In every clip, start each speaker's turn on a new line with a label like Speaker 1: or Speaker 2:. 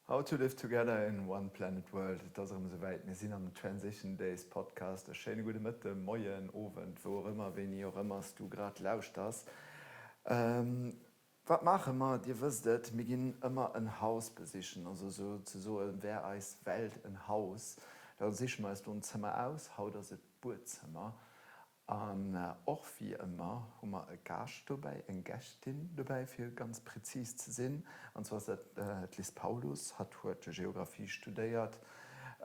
Speaker 1: How to live together in one planet world, Et ass erëm esouwäit, mir sinn am Transition Days Podcast. E schéine gudde Mëtten, Moien, Owend, wou och ëmmer, wéini och ëmmer s du grad lauschters. Wat maache mer? Dir wësst et, mir ginn ëmmer en Haus besichen, also souzesoen wär eis Welt en Haus, da siche mer eis do en Zëmmer aus. Haut ass et d'Buedzëmmer An och wéi ëmmer hu mer e Gaascht dobäi, eng Gäschtin dobäi fir ganz prezis ze sinn. An zwar ass dat d'Liz Paulus. Hatt huet Geographie studéiert,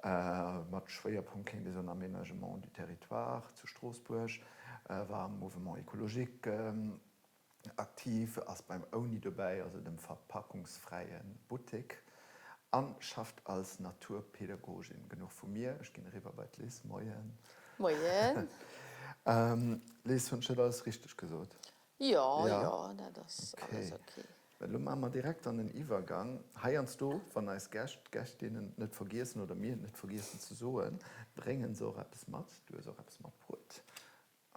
Speaker 1: mat Schwéierpunkt kéint ee soen Aménagement du territoire zu Stroossbuerg, war am Mouvement écologique Aktiv, ass beim Ouni dobäi, also dem verpackungsfräie Buttek, a schafft als Naturpädagogin. Genuch vu mir, ech ginn eriwwer bei d'Liz. Moien.
Speaker 2: Moien.
Speaker 1: Liz, hunn ech dat alles richteg gesot?
Speaker 2: Jo, jo, dat ass alles ok.
Speaker 1: Well elo maache mer direkt dann en Iwwergang. Heiansdo, wann eis Gäscht, Gäschtinnen et net vergiessen oder mir et net vergiessen ze soen, brénge se och eppes mat. Du hues och eppes matbruet.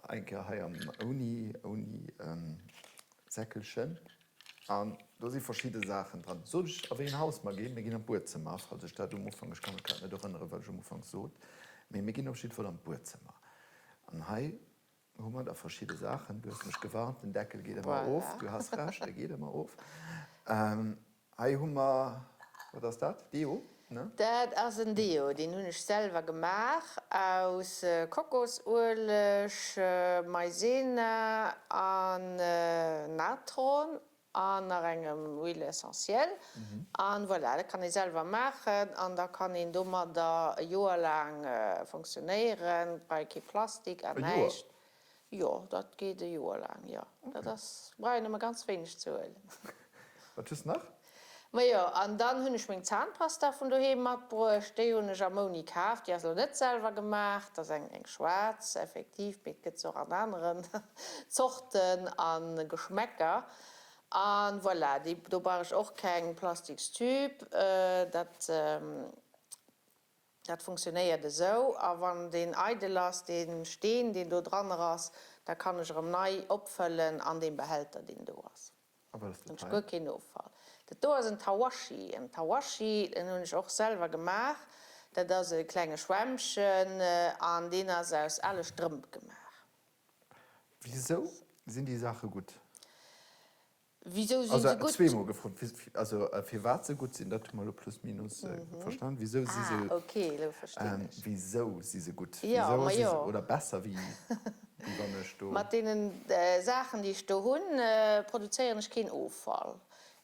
Speaker 1: Eng Kéier hei am ouni, ouni Säckelchen. An do si verschidde Saachen dran. Sot ech, a wéi en Haus mer ginn? Mir ginn an d'Buedzëmmer, falls ech dat um Ufank, ech ka mech grad net erënneren, wat ech um Ufank sot, mee mir ginn op jidde Fall an d'Buedzëmmer. An hei hu mer da verschidde Saachen. Du hues mech gewarnt, den Deckel geet ëmmer of.
Speaker 2: Voilà.
Speaker 1: Du has Recht, e geet ëmmer of. Hei hu mer, wat ass dat? Deo, ne?
Speaker 2: Dat ass en Deo, deen hunn ech selwer gemaach aus Kokosueleg, Maizena an Natron an nach engem Huile essentielle. An voilà, dat kann ee selwer maachen an da kann een domadder e Joer laang funktionéieren, brauch ee kee Plastik an
Speaker 1: E Joer?
Speaker 2: näischt. Jo, dat geet e Joer laang, jo. Dat ass, brauch een nëmme ganz wéineg ze huelen.
Speaker 1: Wat hues de nach?
Speaker 2: Majo, an dann hunn ech meng Zahnpasta vun doheem matbruecht. Déi hunn ech am Ouni kaf. Déi ass elo net selwer gemaach, dat ass eng eng schwaarz, effektiv, mee et gëtt se och an aneren Zorten a Geschmäcker. An voilà, déi, do brauch ech och keng Plastikstüb. Dat. Dat funktionéiert esou, a wann deen eidel ass, dee Steen, deen do dranner ass, da kann ech erëm nei opfëllen an deem Behälter, deen do ass.
Speaker 1: A wat ass
Speaker 2: Hunn
Speaker 1: dat
Speaker 2: ech
Speaker 1: hei?
Speaker 2: guer keen Offall. Dat do ass en Tawashi. En Tawashi, den hunn ech och selwer gemaach. Dat ass e klenge Schwämmchen an deen ass aus ale Strëmp gemaach.
Speaker 1: Wisou sinn déi Saache gutt?
Speaker 2: Wisou sinn se
Speaker 1: Also
Speaker 2: gutt?
Speaker 1: zweemol gefrot, also firwat se gutt sinn, dat hu mer elo plus minus verstan. Wisou si se,
Speaker 2: Ah, ok, elo verstinn ech.
Speaker 1: wisou si se gutt?
Speaker 2: Jo,
Speaker 1: Wisou
Speaker 2: ma
Speaker 1: si se
Speaker 2: jo.
Speaker 1: oder besser wéi wéi wann ech do.
Speaker 2: Mat deenen Saachen, déi ech do hunn, produzéieren ech keen Offall.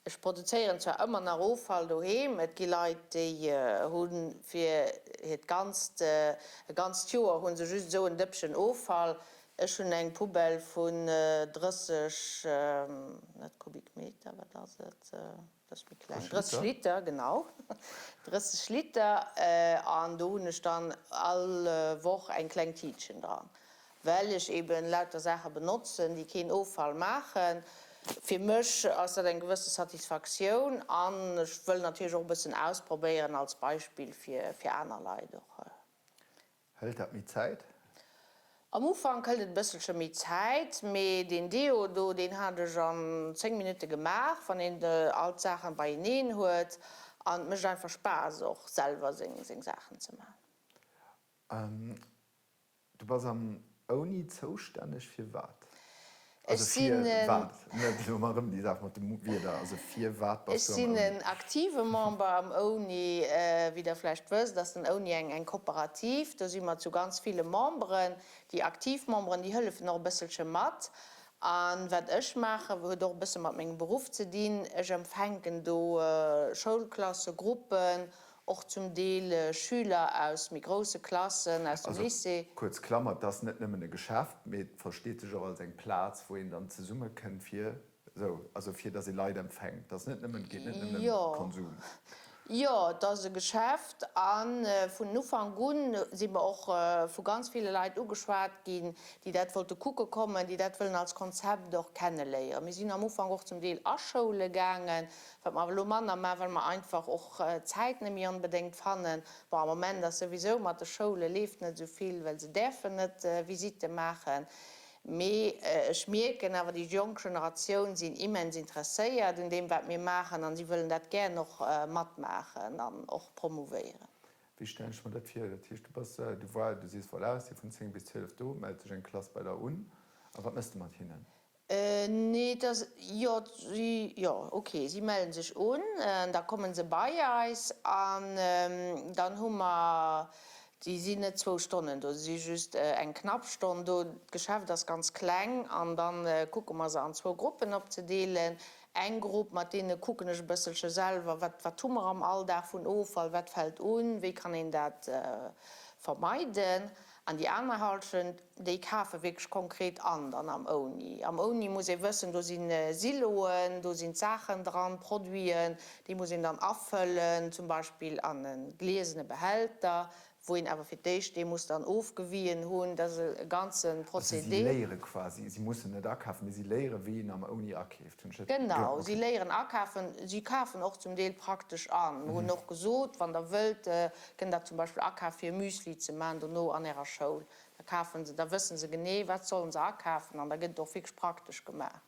Speaker 2: Ech produzéieren zwar ëmmer nach Offall doheem, et gi Leit, déi hu fir hiert ganzt, e ganzt Joer hu se just esou en Dëppchen Offall. Ech hunn eng Poubelle vun 30, net Kubikmeter, wat ass et, dat ass méi kleng, 30 Liter, genau, 30 Liter, an do hunn ech dann all Woch eng kleng Tiitchen dran, well ech eben lauter Saache benotzen, déi keen Offall maachen. Fir mech ass dat eng gewësse Satisfaktioun an ech wëll natierlech och e bëssen ausprobéieren als Beispill fir aner Leit och.
Speaker 1: Hëlt dat méi Zäit?
Speaker 2: Am Ufank hëlt et e bësselche méi Zäit, mee deen Deo do, deen hat ech an 10 Minutte gemaach, wann een all d'Saachen beieneen huet. An et mécht einfach Spaass och selwer seng Saachen ze
Speaker 1: man. Du bass am Ouni zoustänneg fir wat?
Speaker 2: Ech
Speaker 1: Also fir
Speaker 2: sinn en.
Speaker 1: wat? Net elo mar erëm déi Saach mat de Wierder. Also fir wat
Speaker 2: Ech
Speaker 1: bass du am
Speaker 2: sinn
Speaker 1: Ouni?
Speaker 2: en aktive Member am Ouni. Wéi der vläicht wësst, ass den Ouni eng eng Kooperativ. Do si mer zu ganz ville Memberen. Déi aktiv Memberen, déi hëllefen och e bësselche mat. A wat ech maachen, huet och e bësse mat mengem Beruff ze dinn. Ech empfänken do Schoulklasse, Gruppen, Och zum Deel Schüler aus méi grousse Klassen, aus dem
Speaker 1: Also,
Speaker 2: Lycée.
Speaker 1: kuerz Klammer, et ass net nëmmen e Geschäft, mee et versteet sech och als eng Plaz, wou een dann zesummekënnt fir esou, also fir datt ee Leit empfänkt. Et ass net nëmmen, et geet net nëmmen ëm
Speaker 2: Jo,
Speaker 1: Konsum.
Speaker 2: jo, et ass e Geschäft a vun Ufank un si mer och vu ganz ville Leit ugeschwat ginn, déi dat wollte kucke kommen, déi dat wëllen als Konzept och kenneléieren. Mir sinn am Ufank och zum Deel a Schoule gaangen, Wat mer awer elo manner maachen, well mer einfach och d'Zäit net méi onbedéngt fannen. Bon, am Moment ass souwisou mat de Schoule leeft net esou vill, well se däerfen net Visitte maachen. Mee ech mierken awer, déi jonk Generatioun sinn immens interesséiert un deem, wat mir maachen, an si wëllen dat gären och matmaachen an och promouvéieren.
Speaker 1: Wéi stellen ech mer dat vir? Dat heescht, du bass, du war, du sees, voilà, ech si vun 10 bis 12 do, mellt sech eng Klass bei der un, a wat méchs de mat hinnen?
Speaker 2: Nee, et ass, jo, si, jo, ok, si mellen sech un, da komme se bei eis an dann hu mer, déi sinn net zwou Stonnen do, se si just eng knapp Stonn do, d'Geschäft ass ganz kleng an da kucke mer se an zwou Gruppen opzedeelen. Eng Grupp, mat deene kucken ech e bësselche selwer, wat, wat hu mer am Alldag vun Offall, wat fält un, wéi kann een dat vermeiden. An déi aner Halschent, déi kafe wierklech konkret an dann am Ouni. Am Ouni muss ee wëssen, do si Siloen, do sinn d'Saachen dran, Produiten, déi muss een dann afëllen, zum Beispill an e gliesene Behälter, wou een awer fir d'éischt dee muss dann ofgewien hunn. Dat ass e ganze
Speaker 1: Also si
Speaker 2: Procédé.
Speaker 1: léiere quasi, si mussen net akafen, mee si léiere wéi een am Ouni akeeft. Hunn ech dat.
Speaker 2: Genau, si
Speaker 1: Okay.
Speaker 2: léieren akafen. Si kafen och zum Deel praktesch an. Mir hunn och gesot, wann Der wëllt, Kënnt der zum Beispill akafen fir e Müsli ze man dono an ärer Schoul. Da kafen se, da wëssen se genee wat sollen se akafen an da gëtt et och wierklech praktesch gemaach.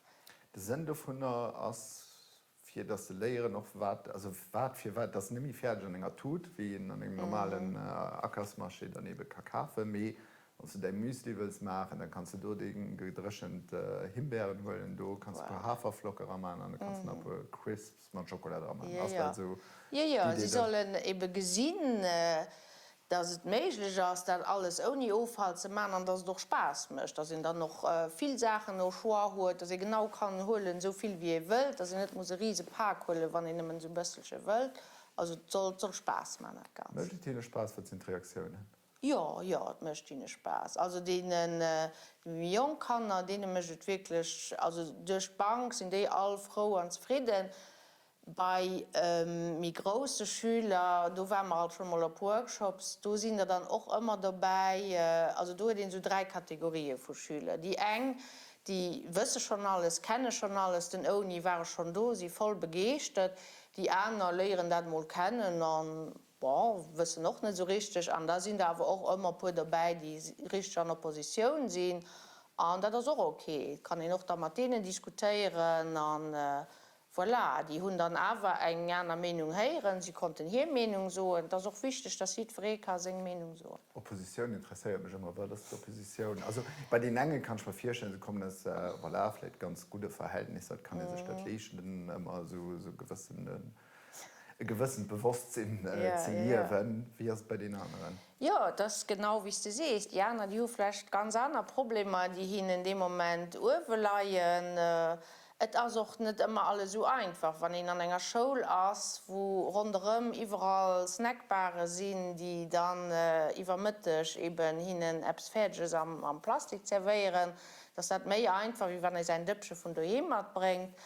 Speaker 1: De Sënn dovunner ass fir dass se léieren och wat, also wat fir wat, dass net méi fäerdeg an enger Tut wéi een an engem normalen Akafsmarché dann ebe ka kafen, mee wann s de däi Müsli wëlls maachen, da kanns de do deng gedréchent Himbeeren huelen, do kanns de e puer Haferflocke ramaachen an da kanns de nach e puer Crisps mat Schokola dra maachen.
Speaker 2: Jo,
Speaker 1: Ass
Speaker 2: jo.
Speaker 1: dat esou
Speaker 2: Jo, jo,
Speaker 1: d'Idee
Speaker 2: si
Speaker 1: da?
Speaker 2: sollen ebe gesinn, dass et méiglech ass, dat alles ouni Offall ze maachen an dass et och Spaass mécht, dass een dann och vill Saachen au choix huet, dass ee genau kann huelen, esou vill wéi ee wëllt, dass een net muss e rise Pak huelen, wann een nëmmen esou e bësselche wëllt. Also et soll, et soll Spaass maachen, dat Ganzt.
Speaker 1: Mécht et hinne Spaass? Wat sinn d'Reaktiounen?
Speaker 2: Jo, jo, et mécht hinne Spaass. Also deene méi jonk Kanner, deene mécht et wierklech, also duerch d'Bank sinn déi all frou an zefridden. Bei méi grousse Schüler, do ware mer alt schonn emol op Workshops, do sinn der dann och ëmmer dobäi, also do huet een esou 3 Kategorië vu Schüler. Déi eng, déi wësse schonn alles, kenne schonn alles, den Ouni ware schonn do, si voll begeeschtert. Déi aner léieren dat emol kennen an Bon, wëssen och net esou richteg. An da sinn der awer och ëmmer e puer dobäi, déi richteg an Oppositioun sinn. An dat ass och ok. Et kann een och da mat deenen diskutéieren. A voilà, déi hunn dann awer eng aner Meenung héieren. Si konnten hir Meenung soen. Et ass och wichteg, dass jiddweree ka seng Meenung soen.
Speaker 1: Oppositioun interesséiert mech ëmmer. Wat ass d'Oppositioun? Also bei deenen enge kann ech mer virstellen, se kommen aus, voilà, vläicht ganz gudde Verhältnisser, et kann ee sech dat leeschten, ëmmer esou gewëssene e gewëssent Bewosstsinn ze liewen. Wéi ass et bei deenen aneren?
Speaker 2: Jo, et ass genau wéi s de sees. Déi aner, déi hu vläicht ganz aner Problemer, déi hinnen dee Moment uewe leien. Et ass och net ëmmer alles esou einfach, wann een an enger Schoul ass, wou ronderëm iwwerall Snackbare sinn, déi dann iwwer Mëtteg eben hinnen eppes Fäerdeges am Plastik zerwéieren. Et ass dat méi einfach, wéi wann ee säin Dëppche vun doheem matbréngt.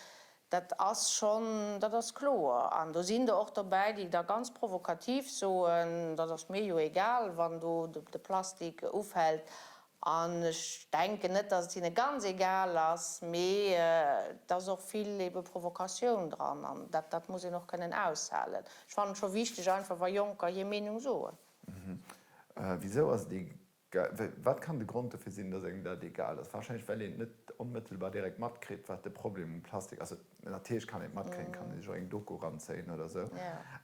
Speaker 2: Dat ass schonn, dat ass kloer. An do sinn der och dobäi, déi da ganz provokativ soen, dat ass mir jo egal, wann do de Plastik ufält. An ech denken net, datt et hinne ganz egal ass, mee et ass och vill ebe Provokatioun dran an dat, dat muss een och kënnen aushalen. Ech fannen et scho wichteg einfach, wa Jonker hir Meenung soen.
Speaker 1: Wisou ass et Wat kann de Grond dofir sinn, dass engem dat egal ass? Wahrscheinlech well een et net onmëttelbar direkt matkritt, wat de Problem um Plastik ass. Also natierlech kann een et matkréien, kann ee sech och eng Doku ranzéien oder esou,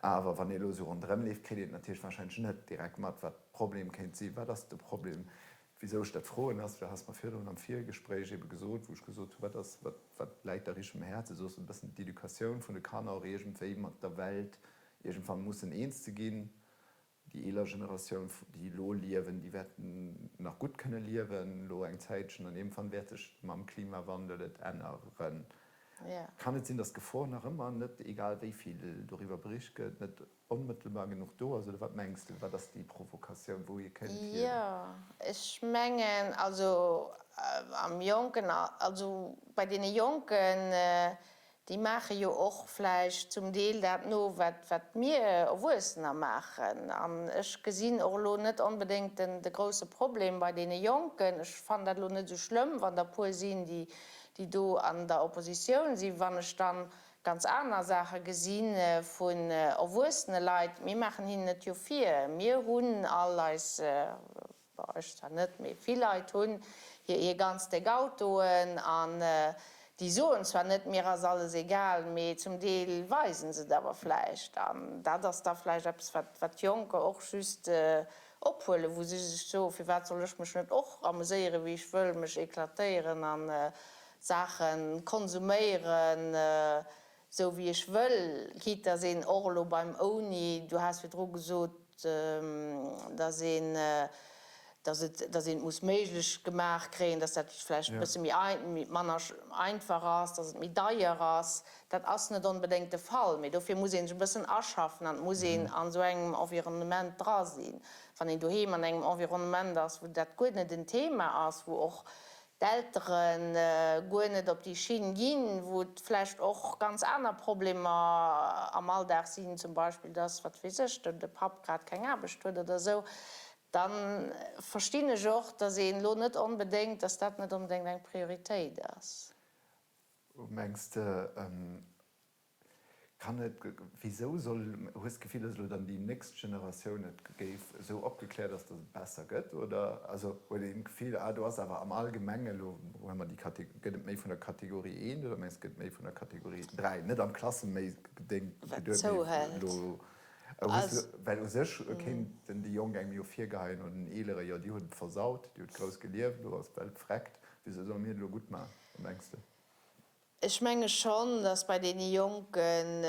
Speaker 1: awer wann ee elo esou ronderëm leeft, kritt een et natierlech wahrscheinlech net direkt mat, wat d'Problem kéint sinn. Wat ass de Problem? Wisou ech dat froen ass, du has mer virdrun am Virgespréich ebe gesot, wou ech gesot hu, wat ass, wat, wat läit der richteg um Häerz, du soos e bëssen d'Educatioun vun de Kanner och iergendwéi mat der Welt iergendwann mussen eens ze ginn. Déi eeler Generatioun, déi elo liewen, déi wäerten nach gutt kënne liewen elo eng Zäitchen an iergendwann wäert sech mam Klimawandel et änneren. Kann et sinn, datt d'Gefor nach ëmmer net, egal wéi vill doriwwer bericht gëtt, net onmëttelbar genuch do ass? Oder wat mengs de, wat ass déi Provokatioun, wouhier kënnt hir?
Speaker 2: Jo, ech mengen, also am Jonken, also bei deene Jonken, Déi maache jo och vläicht zum Deel dat no, wat, wat mir Erwuessener maachen. An ech gesinn och elo net onbedéngt den, de grouse Problem bei deene Jonken. Ech fannen dat elo net esou schlëmm, wann der e puer sinn, déi, déi do an der Oppositioun sinn. Wann ech dann ganz aner Saache gesi vun erwuessene Leit, mir maachen hinnen et jo vir. Mir hunn all eis, Bon, ech zwar net, mee vill Leit hunn. Hir ganz déck Autoen an déi soen zwar net, mir ass alles egal, mee zum Deel weisen se et awer vläicht. An dat ass da vläicht eppes, wat wat Jonker och just ophuelen, wou si sech soen, firwat soll ech mech net och ameséieren, wéi ech wëll, mech éclatéieren an Saache konsuméieren, Sou wéi ech wëll, quitte dass een och elo beim ouni, du has virdru gesot, dass een, dass et, dass een et muss méiglech gemaach kréien, dass dat vläicht e bësse méi ein, manner einfach ass, dass et méi deier ass. Dat ass net onbedéngt de Fall, mee dofir muss ee sech e bëssen aschaffen an et muss een an esou engem Environnement dra sinn. Wann een doheem an engem Environnement ass, wou dat guer net en Thema ass, wou och d'Eltere guer net op déi Schinn ginn, wou et vläicht och ganz aner Problemer am Alldag sinn, zum Beispill dass, wat weess ech, de Papp grad keng Aarbecht huet oder esou, da verstinn ech och, dass een elo net onbedéngt, dass dat net onbedéngt eng Prioritéit ass.
Speaker 1: Mengs de, Kann et, wisou soll, hues d'Gefill, dass elo dann déi nächst Generatioun et géif esou opgekläert ass, dass et besser gëtt? Oder also huet een d'Gefill, ah do ass awer am Allgemenge elo, huele mer déi Kate, gëtt et méi vun der Kategorie eent oder mengs de gëtt et méi vun der Kategorie 3, net am Klasseméi gedéngt,
Speaker 2: Wat
Speaker 1: geduet, mee
Speaker 2: zouhält.
Speaker 1: elo hues du, well u sech kéinten déi Jonk engem jo virgeheien oder den Eelere, jo dir hutt et versaut, dir hutt grouss gelieft, elo ass d'Welt vreckt, wisou solle mir et elo gutt maachen? Wat mengs de?
Speaker 2: Ech menge schonn, datt bei deene Jonken,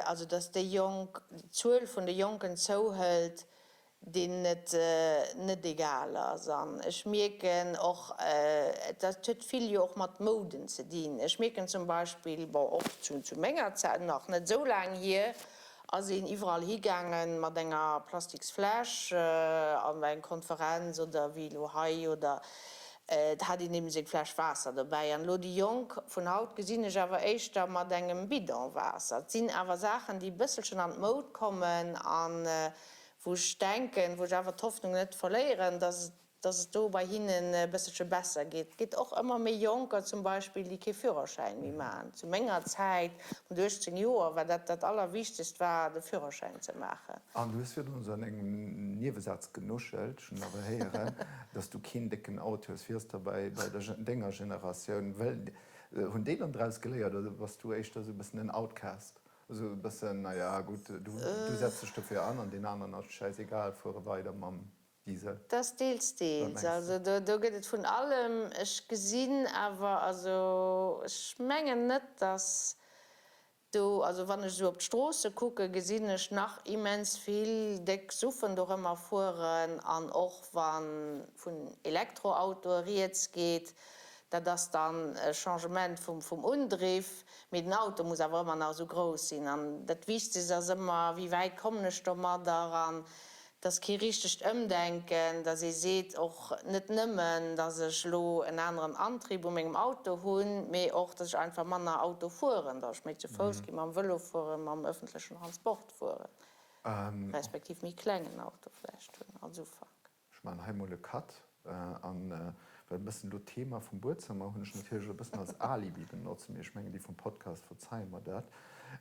Speaker 2: also datt déi Jonk, d'Zuel vun de Jonken zouhëlt, deenen et net egal ass. An ech mierken och, dat huet vill jo och mat Mouden ze dinn. Ech mierken zum Beispill, bon, och zu menger Zäit, nach net esou laang hier, ass een iwwerall higaange mat enger Plastiksfläsch an eng Konferenz oder wéi elo hei oder et hat een eben seng Fläsch Waasser dobäi. An elo déi Jonk vun haut gesinn ech awer éischter mat engem Bidon Waasser. Et sinn awer Saachen, déi e bësselchen an d'Moud kommen a wou ech denken, wou ech awer d'Hoffnung net verléieren, dass et dass et do bei hinnen e bësselche besser geet. Et gétt och ëmmer méi Jonker zum Beispill, déi kee Führerschäin méi maachen. Zu menger Zäit, mat 18 Joer, war dat dat Allerwichtegst war, de Führerschäin ze maachen.
Speaker 1: An du hues virdrun esou an engem Niewesaz genuschelt, ech hunn awer héieren, dass du keen décken Auto hues. Wéi ass da bei denger Generatioun? Well, hunn déi dann draus geléiert oder bass du éischter esou e bëssen en Outcast? Esou e bëssen, na ja, gutt, du setz dech dofir an an deen aneren ass et schäisegal, fuere weider mam Diesel?
Speaker 2: Dat ass deels, deels. Also do gëtt et vun allem. Ech gesinn awer, also ech mengen net, datt do, also wann ech esou op d'Stroosse kucken, gesinn ech nach immens vill déck Suffen dorëmmer fueren. An och wa vun Elektroautoe rieds geet, dat ass dann e Changement vum Undriff, mee den Auto muss awer ëmmer nach esou grouss sinn. An dat Wichtegst ass ëmmer, wéi wäit kommen ech domadder? An Et ass kee richtegt Ëmdenken, datt ee seet, och net nëmmen, datt ech elo en aneren Antrieb u mengem Auto hunn, mee och, datt ech einfach manner Auto fueren, datt ech méi zu Fouss ginn, mam Vëlo fueren, mam ëffentlechen Transport fueren, respektiv méi klengen Auto vläicht hunn als Ufank.
Speaker 1: Ech maachen hei mol e Cut an well e bëssen elo d'Thema vum Buedzëmmer hunn ech natierlech e bëssen als Alibi benotzt, mee ech mengen déi vum Podcast verzeie mer dat.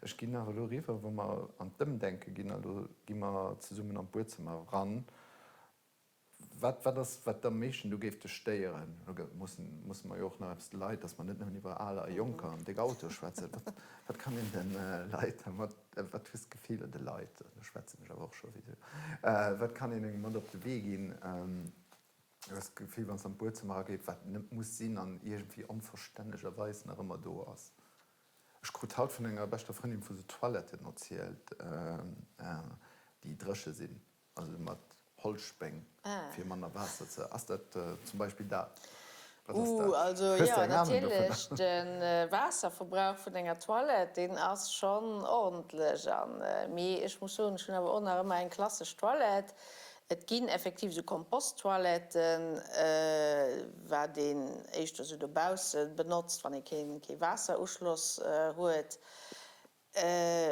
Speaker 1: Ech ginn awer elo eriwwer, wou mer an d'Ëmdenke ginn a lo gi mer zesummen an d'Buedzëmmer eran. Wat, wat ass, wat am meeschten do géif dech stéieren? Elo mussen, musse mer jo och nach eppes de Leit, dass mer net nëmmen iwwer Aler a Jonker an déck Autoe schwätzen. Wat, wat kann een de Leit da mat Wat hues d'Gefill, de Leit, do schwätzen ech awer och scho wéi du, wat kann een engem mat op de Wee ginn? Hues d'Gefill, wann s an d'Buedzëmmer erageet, wat net muss sinn an iergendwéi onverstännegerweis nach ëmmer do ass? Ech krut haut vun enger beschter Frëndin vu sou Toiletten erzielt, déi dréche sinn. Also mat Holzspéng fir manner Waasser ze. Ass dat zum Beispill dat?
Speaker 2: Wat ass dat? Also
Speaker 1: Hues
Speaker 2: jo,
Speaker 1: de eng Ahnung dovunner?
Speaker 2: natierlech, de Waasserverbrauch vun enger Toilette, deen ass schonn ordentlech. An, mee ech muss soen, ech hunn awer och nach ëmmer eng klassesch Toilette. Et ginn effektiv esou Komposttoiletten, wat een éischter esou dobausse benotzt, wann ee keen, kee Waasseruschloss huet.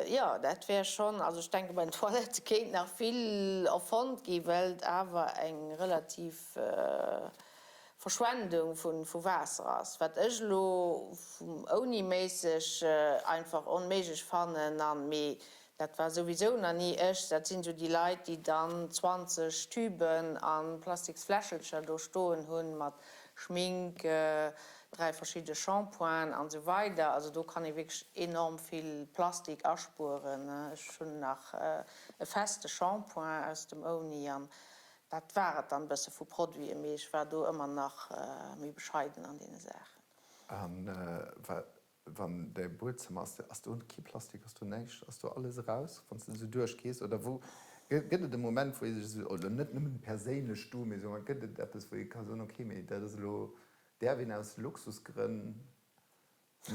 Speaker 2: Jo, dat wär schonn, also ech denke bei den Toilettë kéint nach vill erfonnt ginn, well et awer eng relativ Verschwendung vu Waasser ass. Wat ech elo vum ouni-méisseg einfach onméiglech fannen, an, mee dat war souwisou nach ni ech, dat sinn esou déi Leit, déi dann 20 Tüben a plastiks Fläschelcher do stoen hunn mat. Schmink, 3 verschidde Shampointen an esou weider. Also do kann ee wierklech enorm vill Plastik aspueren. Ech hunn nach e feste Shampoing aus dem Ouni an dat war et dann e bësse vu Produiten, mee ech war do ëmmer nach méi bescheiden an deene Saachen.
Speaker 1: A Wann däi Buedzëmmer ass, ass do kee Plastik, ass do näischt, ass do alles eraus, wann s de esou duerchgees? Oder wou gëtt et e Moment, wou ee sech esou, oder net nëmmen perséinlech du, mee soe mer, gëtt et eppes, wou ee ka soen, okay, mee dat ass elo, däerf een aus Luxusgrënn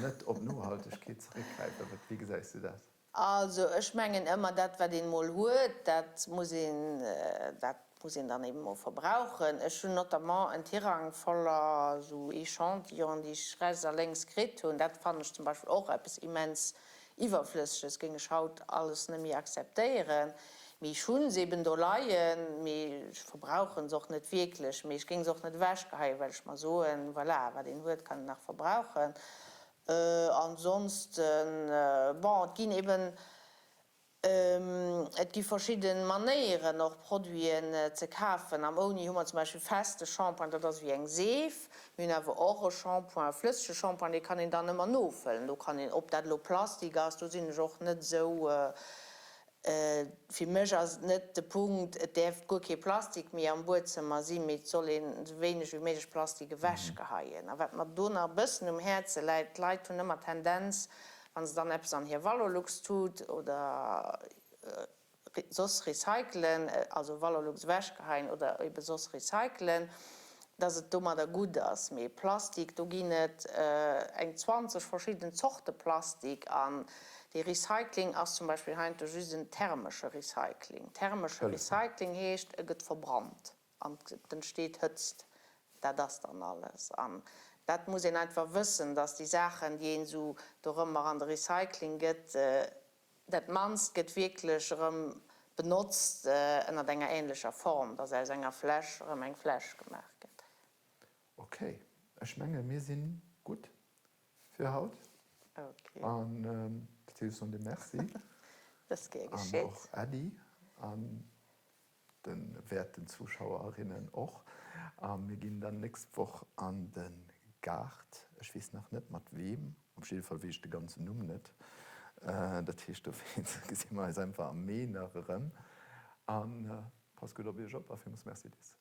Speaker 1: net op Nohaltegkeet zeréckgräifen? Wat, wéi gesäis du dat?
Speaker 2: Also ech mengen ëmmer, dat wat een mol huet, dat muss een, dat muss een dann eben mol verbrauchen. Ech hunn notamment en Tirang voller esou Echantillonen, déi ech rechts a lénks kritt hunn. Dat fannen ech zum Beispill och eppes immens Iwwerflësseges, géing ech haut alles net méi akzeptéieren. Mee ech hu se eben do leien, mee ech verbrauchen se och net wierklech. Mee ech géing se och net ewechgeheien, well ech mer soen, voilà, wat een huet, kann een nach verbrauchen. Ansonsten, bon, et ginn eben, et gi verschidde Manéieren och Produiten ze kafen. Am Ouni hu mer zum Beispill feste Shampoing, dat ass wéi eng Seef. Mir hunn awer och e Shampoing, e flëssege Shampoing, dee kann een dann ëmmer nofëllen. Do kann een, ob dat elo Plastik ass, do sinn ech och net esou Fir mech ass et net de Punkt, et däerf guer kee Plastik méi am Buedzëmmer sinn, mee et soll een esou wéineg wéi méiglech Plastik ewechgeheien. A wat mer do nach e bëssen um Häerze läit, d'Leit hunn ëmmer d'Tendenz, wa se dann eppes an hir Valorlux-Tut oder soss recycelen, also Valorlux ewechgeheien oder ebe soss recycelen, dass et domadder gutt ass. Mee Plastik, do ginn et eng 20 verschidden Zorte Plastik an dee Recycling ass zum Beispill heiansdo just en thermesche Recycling. Thermesche Recycling heescht, e gëtt verbrannt an et entsteet Hëtzt. Dat ass dann alles. An dat muss een einfach wëssen, dass déi Saachen, déi een esou dorëmmer an de Recycling gëtt, Dat mannst gëtt wierklech erëm benotzt ënnert enger ähnlecher Form, dass aus enger Fläsch erëm eng Fläsch gemaach gëtt.
Speaker 1: Ok, ech menge mir si gutt fir haut.
Speaker 2: Ok.
Speaker 1: An ech soen dir Merci.
Speaker 2: Dat ass gär geschitt.
Speaker 1: An och Äddi an de wäerten Zuschauerinnen och. A mir ginn dann nächst Woch an de Gaart. Ech weess nach net mat weem, op jidde Fall weess ech de ganzen Numm net. Dat heescht dowéinst gesi mer eis einfach am Mee nach erëm. A passt gutt op iech op a villmools Merci Liz.